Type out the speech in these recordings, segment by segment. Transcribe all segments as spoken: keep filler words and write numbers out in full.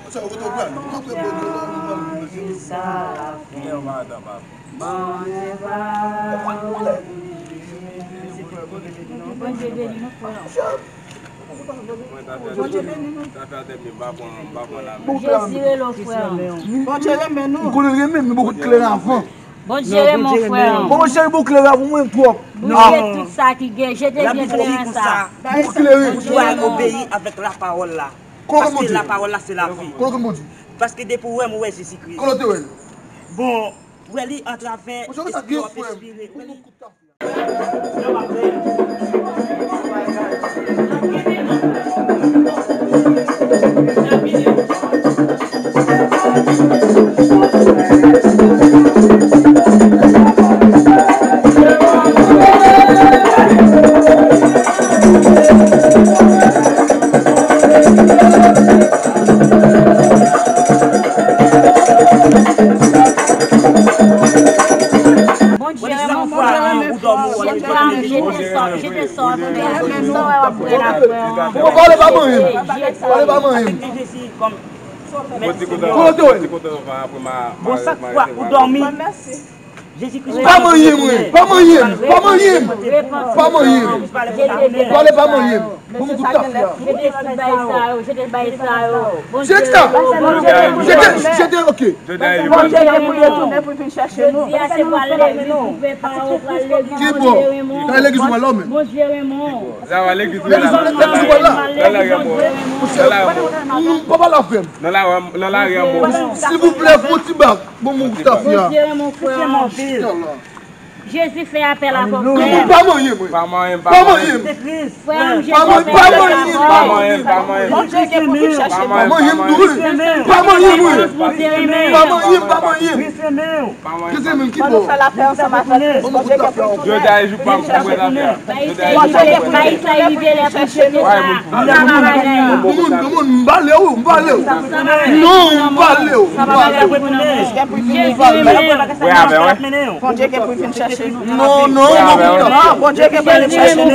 Sa yo kote w pral? Ou pa kwè Bondye la, ou pral Bondye. Bondye beni nou, frè. Bondye beni nou. Jezi rele w, frè. Bondye renmen nou. M konnen l renmen m, men bon kout klere avan. Bondye renmen w, frè. Bon, cheri, bon klere avan mwen twòp. Bouje tout sa ki gen, jete vye kleren sa. Bon klere. Ou dwe obeyi avèk lapawòl la. Paske lapawòl la se lavi. Kote konn Bondye? Paske depi w wè m, ou wè Jezi Kris. Kote w wè l? Bon, w wè li atravè espri w ap espire. Wè li. Bondye renmen w, frè. Jete sa, jete sa w ap fè a, sa w wè w ap fè la, frè. Bon, pale pa manyen. Pale pa manyen. Kote w ye? Bon, sak fwa ou dòmi. Jezi Kris pa manyen mwen. Pa manyen m. Pa manyen m. Pa manyen m. Pa manyen m. Pale pa manyen m. Bon, m kout tafya. Jete tout bagay sa yo, jete bagay sa yo. Jete sa. Jete, jete, ok. Bondye gen pou l retounen pou l vin chèche nou. Jodi a se pral legliz, ou fè pa ou pral legliz. Ki bò? Kay legliz ou pral la menm. Bondye renmen w. Legliz, legliz ou pral la. M pa pale avè m. Nan lari a mò. Silvouplè, fè yon ti bak. Bon, m kout tafya. Bondye renmen w, frè. Jezi fè apèl avè w, frè. Pa manyen mwen. Pa manyen m. Pa manyen m. Frè m, Jezi fè apèl avè w. Pa manyen m. Pa manyen m. Bondye gen pou vin chèche nou. Pa manyen m tou. Pa manyen mwen. Bondye renmen w. Pa manyen m, pa manyen m. Jezi renmen m ki bò? Fò nou fè lapè ansanm avèk Kris. Bondye gen pou vin chèche nou. Jodi a e jou pa m pou m wè lapè a. Jodi a e jou pa m pou m wè lapè a. Bay sa rive lè pou chèche sa. Sa pa bagay. Moun, moun, m pale w, m pale w. Non, m pale w, m pale w. Jezi renmen w. Bondye gen pou vin chèche nou. Non, non, non, Bondye gen pou vin chèche nou.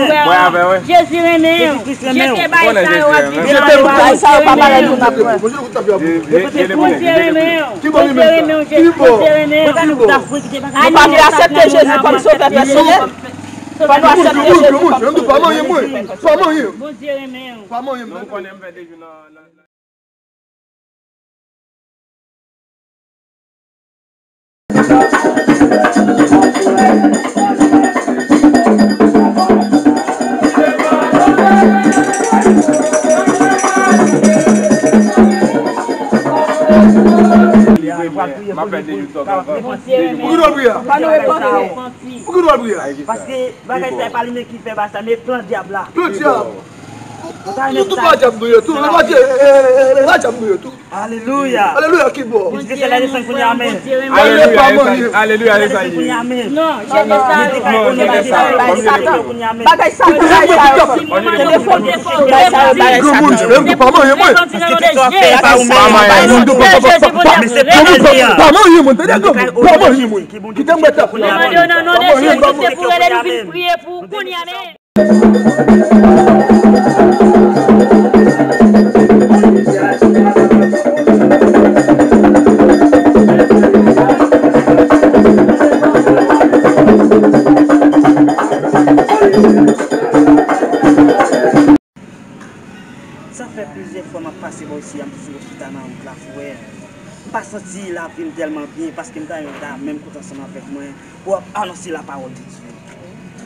Jezi renmen w. Jete bagay sa yo ap vin. Bagay sa yo pa bagay nou n ap pran. Bondye renmen w. Bondye renmen w. Jezi renmen w. Nou pa vle aksepte Jezi kòm sovè pèsonèl. Fò nou aksepte Jezi kòm sovè. Pa manyen mwen. Pa manyen. Bondye renmen w. Pa manyen mwen. Pou ki dwa l priye a? Pou ki dwa l priye a? Paske bagay sa e pa li menm ki fè bagay sa, men plan dyab la. Plan dyab. Nou tout pa dyab nou ye tou. Nou pa dyab nou ye tou. Alelouya. Alelouya, ki bò? Alelouya, alelouya, alelouya. Non, jete sa. Bagay sa yo, bagay sa yo. Telefòn, bagay sa yo, bagay sa yo. Granmoun, m pa manyen mwen. Pa manyen mwen, tande, granmoun, pa manyen mwen. Kite m wè tafya. Mwen mande w nan non de Jezi, se pou rele nou vin priye pou ou kounye a, men. Sa fè plizyè fwa m ap pase bò isi a, m toujou chita nan wout la, frè. M pa santi lavi m tèlman byen, paske m ta renmen w ta menm kote ansanm avèk mwen pou w ap anonse lapawòl de Dye.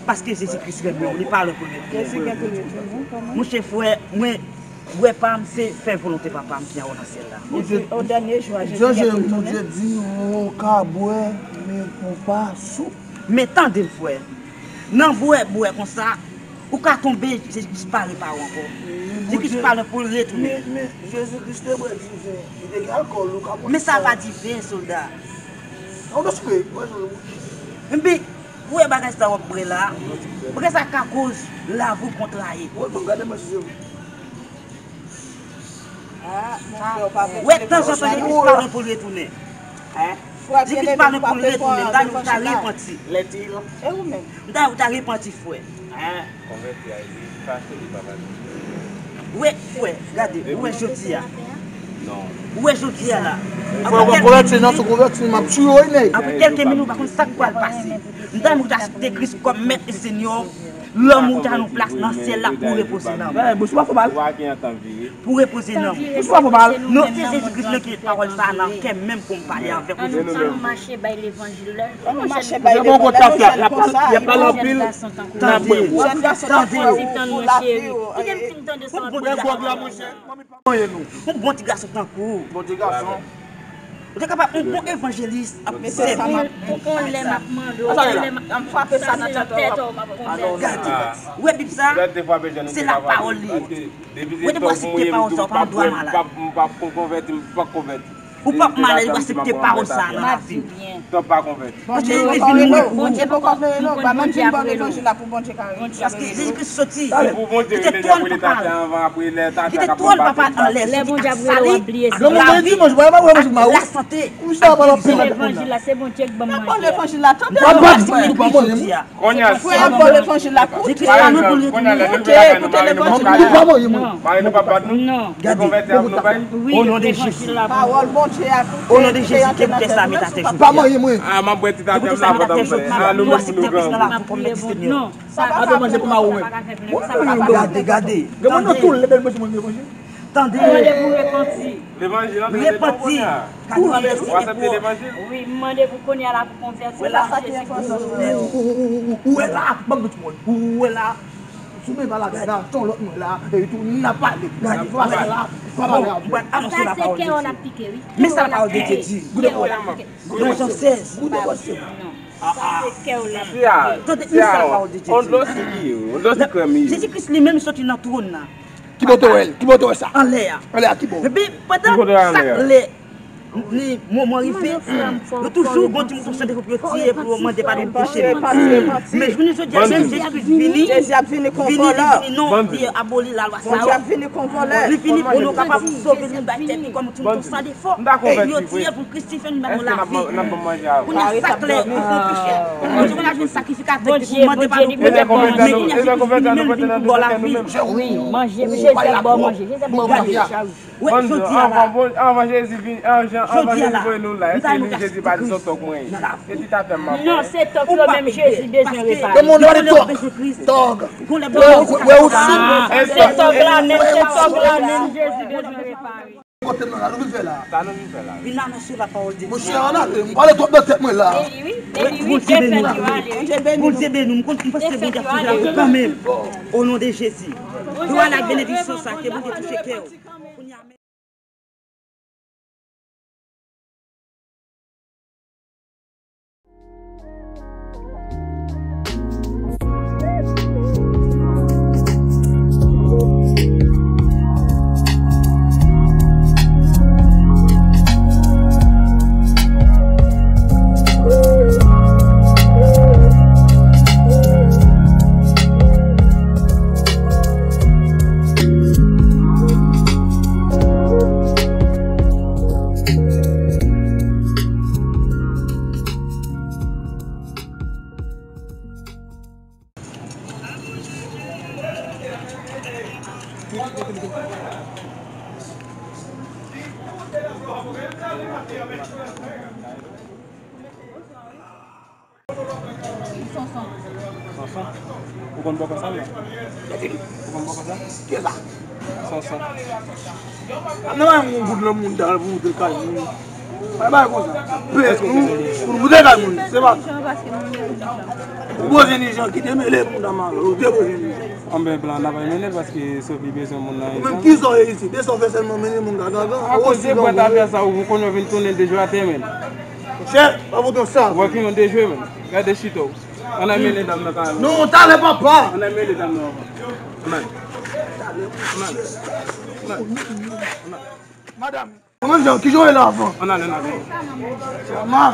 Paske Jezi Kris renmen w, li pa lwen pou l retounen. Monchè, frè, mwen, bwè pa m, se fè volonte Papa m ki anwo nan syèl la. Bondye, Bondye di w ka bwè, men pou w pa sou. Men tande m, frè. Nan bwè, bwè konsa, ou ka tonbe, Jezi Kris pa repare w ankò. Jezi Kris pa lwen pou l retounen. Men, men, Jezi Kris te bwè diven, li te gen alkòl, ou ka bwè. Men sa pa diven, sòlda. Enben, ou wè bagay sa w ap bwè la, bagay sa ka koz lavi w kontraye. Wè, tanzantan, Jezi Kris pa lwen pou l retounen. Jezi Kris pa nan pou l retounen, m ta di w ta repanti. Lè di l. E ou menm? M ta di w ta repanti, frè. Konvèti a, li fache, li pa fache. Ou wè, frè, gade, ou wè jodi a. Non. Ou wè jodi a la. Frè, w ap konvèti, non, sou konvèti, m ap tiye w, nèg. Apre kèlke minit, ou pa konn sa k pral pase. M ta di w ta aksepte Kris kòm mèt e senyè w. Lanmou ta nan plas nan syèl la pou repoze nanm. Pou repoze nanm. Non, se Jezi Kris nan ki met pawòl sa nan kè m menm pou m pale avèk ou jodi a. Ann mache bay levanjil la. Ann mache bay levanjil la. Y ap pale anpil. Tande, tande. Kite m fin tande sa. Yon bon ti gason tankou w. Bon ti gason. Ou te kapab yon bon evanjelis ap sèvi. Yon lè m ap mande w, yon lè m ap frape sa nan tèt ou, m ap konvèti. Gade, ou wè Bib sa? Se lapawòl li ye. Ou te pou aksepte pawòl sa, ou pa gen dwa malad. Ou p ap malad, ou aksepte pawòl sa nan lavi w. Paske li vin mouri pou ou. Bondye poko vle rele w, pa menm vin ba w levanjil la pou Bondye ka rele w. Paske Jezi Kris soti, kite twòn papa l. Kite twòn papa l anlè, soti ak sali, lavi, lasante, ak gerizon. Levanjil la, se Bondye k ban m manje. Frè, bon, levanjil la koute. Koute, koute levanjil la. Gade, o non de Jezi. Pawòl Bondye a koute. O non de Jezi, ke koute sa met atè jodi a. Pa manyen mwen. Ah, m ap bwè ti tafya m la, pandan m fè. Ah, nou menm pou nou gran. Sa pa ka manje pou mawon mwen. Gade, gade. Gen moun nan tou lè bèl manje manje. Tande. Mande pou repanti. Levanjil an, repanti. Kado a mèsi e pou. Wi, m mande pou kounye a la pou konvèti nan Jezi Kris. Ou wè la, ban m tout moun. Ou wè la. Sou men pa la, gade, ton lòt mwen la, e tou, n ap pale. Gade, pa pale la, pa pale avè m. Sa se kè w n ap pike, wi. Men sa lapawòl de Dye di. Goude pawòl la. Jan sèz. Goude pawòl se. Sa se kè w n ap pike. Tande, men sa lapawòl de Dye di. Jezi Kris li menm soti nan twòn nan. Ki bò w te wè l? Ki bò w te wè sa? Anlè a. Anlè a ki bò? Epi pandan sa lè li moman rive, yo toujou gon ti mouton san defo pou yo tiye pou yo mande padon pou peche nou. Men jounen jodi a, menm Jezi Kris vini, vini, vini non, li aboli lalwa sa yo. Li vini pou nou kapab sove nou, bay tèt li kòm ti mouton san defo. Yo tiye pou Kris te fè nou, bay nou lavi. Kounye a sa klè, nou fè peche. Bondye konn al jwenn sakrifikatè ki te pou mande padon pou nou, men kounye a se Kris vini menm vin pou ba w lavi. Wi, manje, Jezi ap ba w manje, Jezi ap ba w manje. Wè, jodi a la. Anvan Jezi vin, anvan Jezi voye nou la, èske li, Jezi pa di se tòk mwen ye? Se ti tafya m ap fè. Non, se tòk yo menm Jezi bezwen repare. Yo bezwen Kris. Tòg. Wè ou sou. Se tòg la menm, se tòg la menm Jezi bezwen repare. Kote nou la, nou vin fè la. Sa nou vin fè la. Vin anonse lapawòl de Dye. Monchè, ann ale, m pale twòp nan tèt mwen la. Bondye beni w. Bondye beni w. M konn, m panse Bondye ap touche lavi w kanmenm. O non de Jezi. Glwa la, benediksyon sa, ke Bondye touche kè w. Sonson. Ou konn bò kò sa, non? Ou konn bò kò sa? Kiyès sa? Sonson. Ap nan yon goud nan moun ta pou moute kay moun. Pa bay konsa. Pè, nou, pou nou moute kay moun. Se pa. Ou poze ni jan ki te mele moun nan mare. Ou te poze ni jan. Anben blan, n ap mennen paske Sophie bezwen moun nan. Ou menm ki sa w ye isit? De sa w fè sèlman mennen moun nan gangan. Akoz de bwèt afè sa ou konn yo vin tounen de jou atè menm. Chè, pa vote sa. Ou wè ki moun de jwe menm. Gade chita w. Ann al mennen dam nan kanal. Non, talè papa. Ann al mennen dam nan. Ann al. Ann al. Ann al. Ann al. Madanm. Kòman jan, kijan w ye la avan? Ann al, ann al. Sa ma.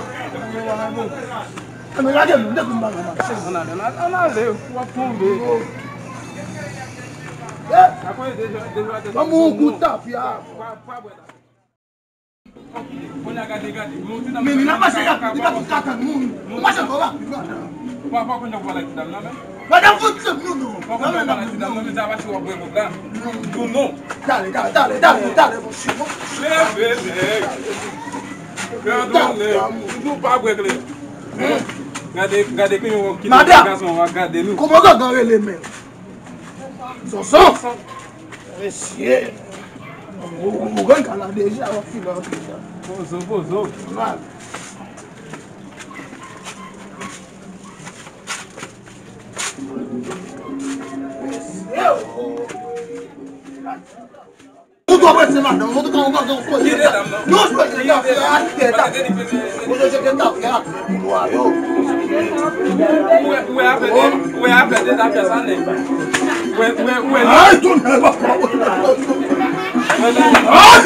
Ann al, lage m, depi m pa nan mache. Ann al, ann al, ann al, w ap tonbe. Eh! Apre de jou, de jou atè. Ban m yon kout tafya. Pa, pa bwè la. Gade, gade. Men li nan mache rapid, li pa tout ka tann moun. Ou mache twò rapid, madanm. Papa konn jan pou pale ak ti dam nan, men. Madanm, fout se nou, nou. Papa konn jan pou pale ak ti dam nan, men sa pa si w ap bwè kob la. Non, non. Dale, dale, dale, dale, dale, monchè, non. Leve, nèg. Gade, nèg. Toujou pa bwè klè. Gade, gade ki nou ki gason w ap gade nou. Kòman gangan rele menm? Sonson. Mesye. Ou, ou, ou gangan la deja, w ap file antre la. Pozo, pozo. Mal. Mesye, oh. Ou twò prese, madanm. Ou twò, ou twò, ou twò. Non, jete zafè a atè, ta. Ou jete zafè a atè pou nwa yo. Ou wè, ou wè afè de, ou wè afè de zafè sa, nèg. Ou wè, ou wè, ou wè. Ay, tonnè, papa. Ay!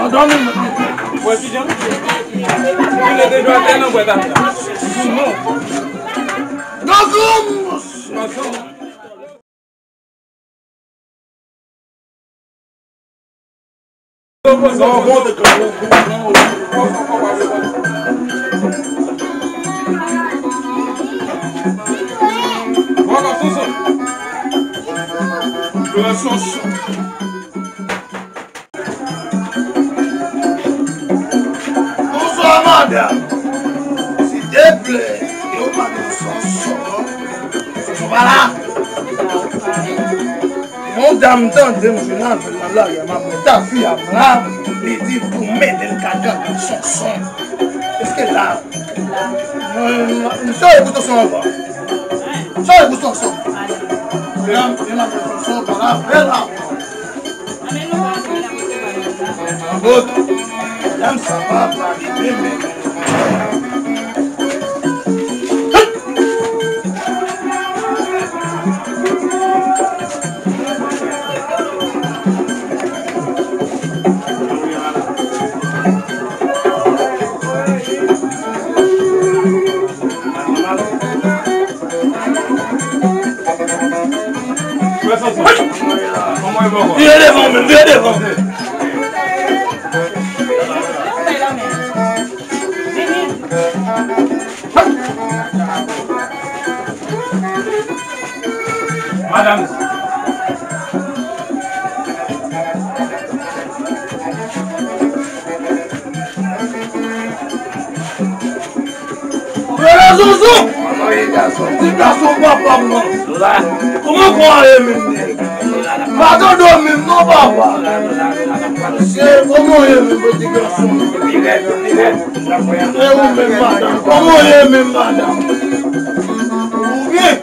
Madanm. Ou wè kijan? Ou lè de jwa tèlman bwè zafè a. Non. Gangan! Gangan! Bonswa, madanm. Silteplè, yo pa gen Sonson. Sonson pa la. Yon dam tande m jwenn avè l nan lari a, m ap mete afi a m la, li di pou m ede l ka gade Sonson. Èske l la? Mwen, m sere pou Sonson anvan. M sere pou Sonson. Madanm, e madanm Sonson pa la, bèl la. Anmè nou pa fè la mete ba nou la. Bòt, madanm sa pa pale menm menm. Vire devan w menm, vire devan w. Madanm. Rele Zonzon! Ti gason papa m nan. Kòman kò a ye menm, nèg? Pa tande w menm non, papa. Se kòman w ye menm, piti gason? E ou menm, madanm? Kòman w ye menm, madanm? Ou byen?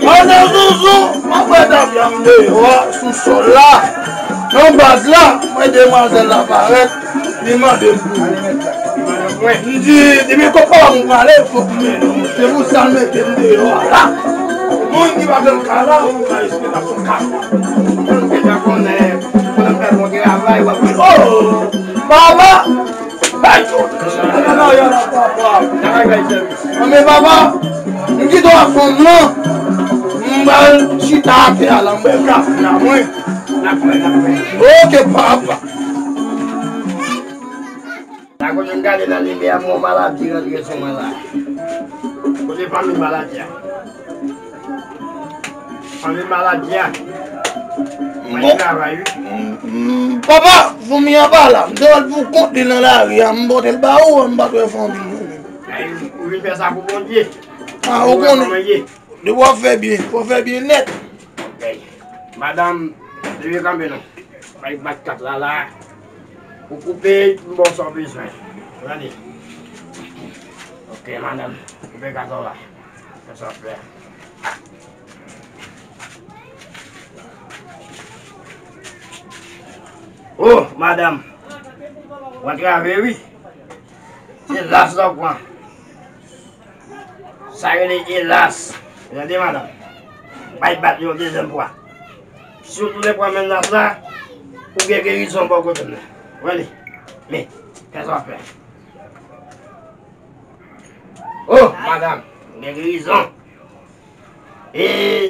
Madanm Zonzon, m ap wè dam nan deyò a, sou sòl la. Nan baz la, m wè demwazèl la parèt, li mande m pou ou. M di, depi kòkò m prale, fòk m mennen w. Se pou sa l mete m deyò a la. Moun ki pa gen kay la, ou ka espere l ap son kay. Moun ki pa konnen, konnen fè bon travay, w ap di, oh, papa! Bay tout! Anmè papa, m kite w ak fanm lan, m pral chita atè a la, m bwè kafe a mwen. Oke, papa. Sa kote m gade nan limyè a, m wè yon maladi rantre sou mwen la. Kote fanmi maladi a? Fanmi maladi a. Mwen travay, wi. Papa, fanmi an pa la. M te wè l pou kont li nan lari a. M pote l ba ou, m pa t wè fanmi l non. Ou vin fè sa pou Bondye. A, ou konnen. Depi w ap fè byen, w ap fè byen nèt. Madanm, leve kanpe non. Bay bat kat la la. Ou koupe, m ba w sa w bezwen. Gade. Oke, madanm. Koupe kat la la. Fè sa w fè. Oh, madanm. W antrave, wi. Se las la w pran. Sa rele elas. Tande, madanm. Bay bat yon dezyèm fwa. Si w tounen pran menm las la, ou gen gerizon bò kote m nan. Wè li. Men, fè sa w ap fè. Oh, madanm, ou gen gerizon. E,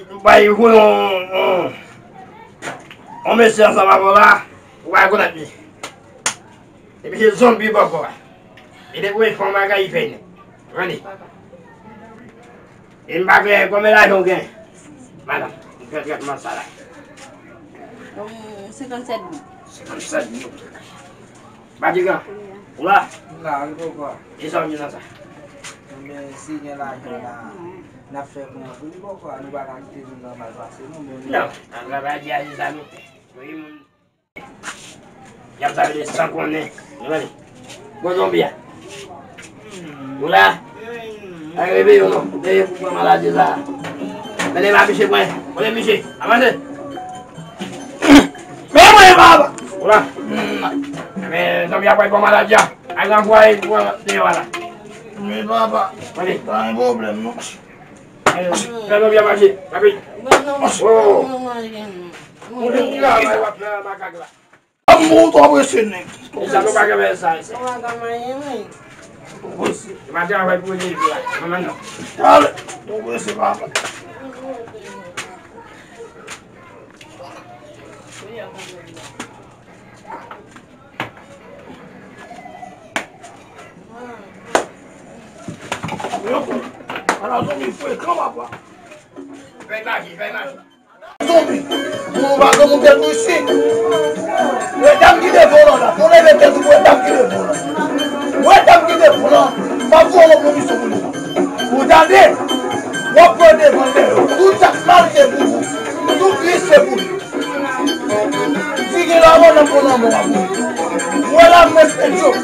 m bay voye yon, yon, yon mesye ansanm avè w la, ou pa rekonèt li. Epi se zonbi bòkò a. E depi w fè yon bagay, li fè nèt. Tande. E m pa gen konbyen lajan w gen? Madanm, m fè tretman sa la. Bon, senkannsèt goud. Senkannsèt goud. Batikan, ou la? M la, wi, papa. E sa w di nan sa? Men si gen lajan la, n ap fè pran pou li, papa. Nou pa ka kite moun nan mal pase, non, bon. Non, an travay di a, se sa nou fè. Wi, moun. Y ap sa yo de san konnen. Ou tande? Bon, zonbi a. Ou la? Pa reve yo non. Deye pou pran maladi sa. Tande pa piche pran. Konnen piche. Avanse. Men mwen, papa. Ou la? Men zonbi a pral pran maladi a. Al nan fwaye pou pran deyò a la. Men papa. Tande? Pa gen pwoblèm non. Men zonbi a mache. Rapid. Oh. Ou menm ki travay w ap nan makak la. An bon, ou twò prese, nèg. Twò prese. Sa nou pa ka fè sa, sa. Ou pa ka manyen, wi. Twò prese. Se pa travay pou rete la. Manman, non. Talè. Twò prese, papa. Yo, ala zonbi frekan, papa. Fè maji, fè maji. Zonbi, moun ou pa gen moun tèt ou isi. Wè dam ki devan w lan la, pou leve tèt ou, wè dam ki devan w lan. Wè dam ki devan w lan, m ap voye yon pwomisyon pou li. Ou tande? W ap pran devan dèyè. Tout sa k mal se pou ou. Tout lis se pou li. Si gen lanmò, n ap pran lanmò a pou li. Wè la mwen se Djo.